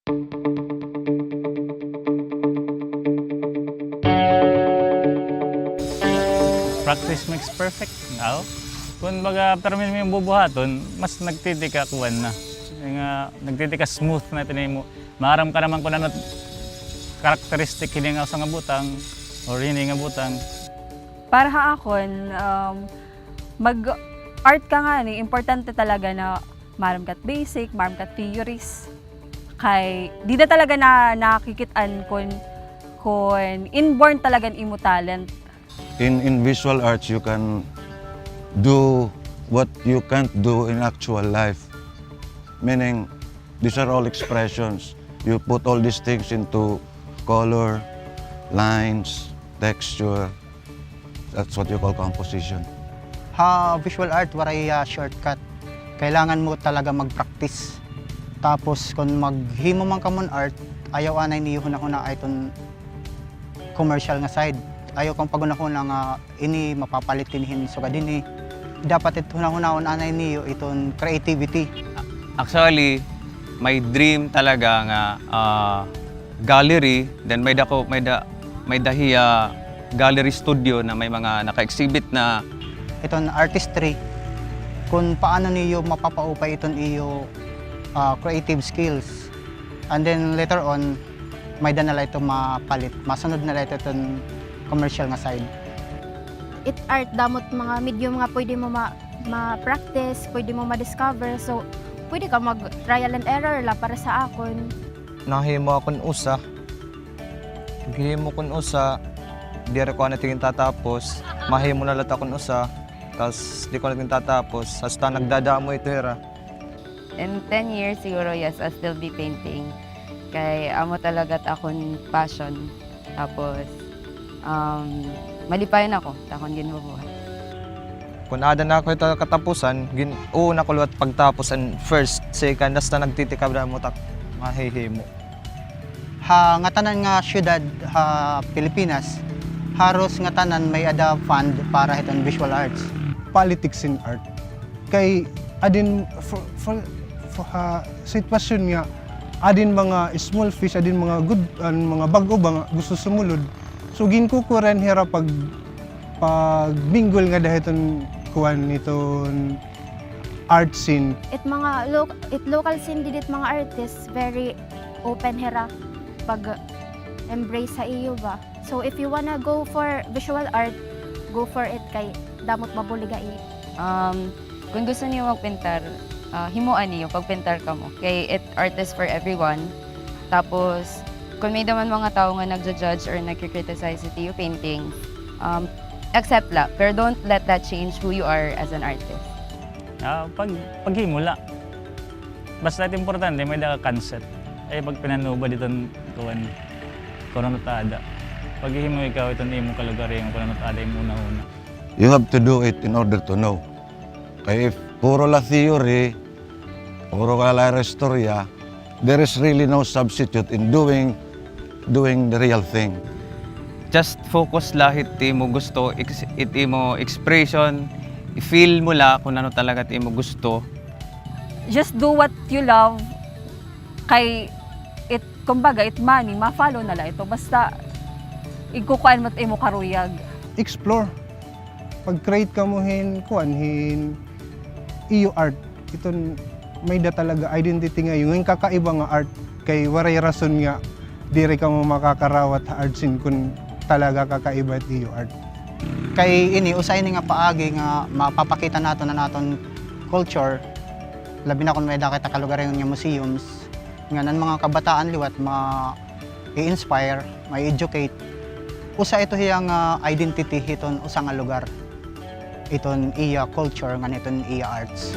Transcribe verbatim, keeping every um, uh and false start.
Practice makes perfect. Aw. Kun baga, pirmi mo yung bubuhaton, mas nagtitika kuan na. Nga, nagtitika smooth na iton imo. Maaram ka naman kun ano characteristic hini nga usa nga butang or hini nga butang. Para ha akon, um, mag-art ka ngani, importante talaga na maaram ka basic, maaram ka theories. Kay dida talaga na nakikit-an kun, kun inborn talaga an imo talent. In, in visual arts, you can do what you can't do in actual life. Meaning, these are all expressions. You put all these things into color, lines, texture. That's what you call composition. Ha visual art, waray, ah, shortcut. Kailangan mo talaga mag-practice. Tapos, kun maghimo man ka mon art, ayaw anay niyo hunahunaa iton commercial nga side. Ayaw kamo paghunahuna nga ini mapapalit dinhi hin sugad dinhi. Dapat it hunahunaon anay niyo iton creativity. Actually, my dream talaga nga, ah, gallery, then may-ada ko, may-ada, may-ada hiya gallery studio na may mga naka-exhibit na. Iton artistry, kun paano niyo mapapaupay iton iyo, ah, creative skills. And then later on, may-ada na la ito mapalit, masunod na la ito iton commercial nga side. It art, damo it mga medium nga pwede mo ma-, ma-practice, pwede mo ma-discover. So, pwede ka mag-trial and error la para sa akon. Nahimo akon usa. Paghimo kon usa, diri ko anay tingin tatapos. Mahimo na la it akon usa, tas di ko anay tingin tatapos. Hasta nagdadamo ito hira. In ten years siguro, yes, I'll still be painting. Kay amo talaga it akon passion. Tapos, um, malipayon ako sa akon ginbubuhat. Kon aada na ako hito katapusan, gin-, uuna ko liwat pagtapos an first, second, hasta nagtitikab na mo tak mahihimo. Ha ngatanan nga syudad ha Pilipinas, haros ngatanan may-ada fund para hiton visual arts. Politics in art. Kay adin for, for, for, ha sitwasyon nga adin mga small fish, adin mga good, an mga bag-o ba nga gusto sumulod. So, ginkukuran hira pag, pag-mingle ngada hiton kuan, hiton art scene. It mga lo-, it local scene didi, it mga artists, very open hira pag-embrace sa iyo ba. So if you wanna go for visual art, go for it kay damo it mabulig ha iyo. Um, kun gusto niyo magpintar, ah, himoa niyo, pagpintar kamo. Kay it art is for everyone. Tapos, kun may-ada man mga tawo nga nagja-judge or nagki-criticize it iyo painting, um, accept la, pero don't let that change who you are as an artist. Ah, pag-, paghimo la. Basta it importante, may-ada ka concept. Ay, pagpinanubad iton kuan, kun ano it aada. Paghihimo ikaw iton imo kalugaringon, kun ano it aada imo hunahuna. You have to do it in order to know. Kay if puro la theory, puro ka la istorya, there is really no substitute in doing, doing the real thing. Just focus la hit imo gusto, ex-, it imo expression, i-feel mo la kun ano talaga it imo gusto. Just do what you love, kay it, kumbaga, it money, ma-follow na la ito. Basta, igkukuan mo it imo karuyag. Explore. Pag-create kamo hin, kuan, hin iyo art. Iton may-ada talaga identity nga iyo, hin kakaiba nga art. Kay waray rason nga diri kamo makakarawat ha art scene kun talaga kakaiba it iyo art. Kay ini, usa ini nga paagi nga mapapakita naton an aton culture, labi na kun may-ada kita kalugaringon nga museums, ngan an mga kabataan liwat ma-i-inspire, ma-educate. Usa ito hiya nga identity hiton usa nga lugar, iton iya culture ngan iton iya arts.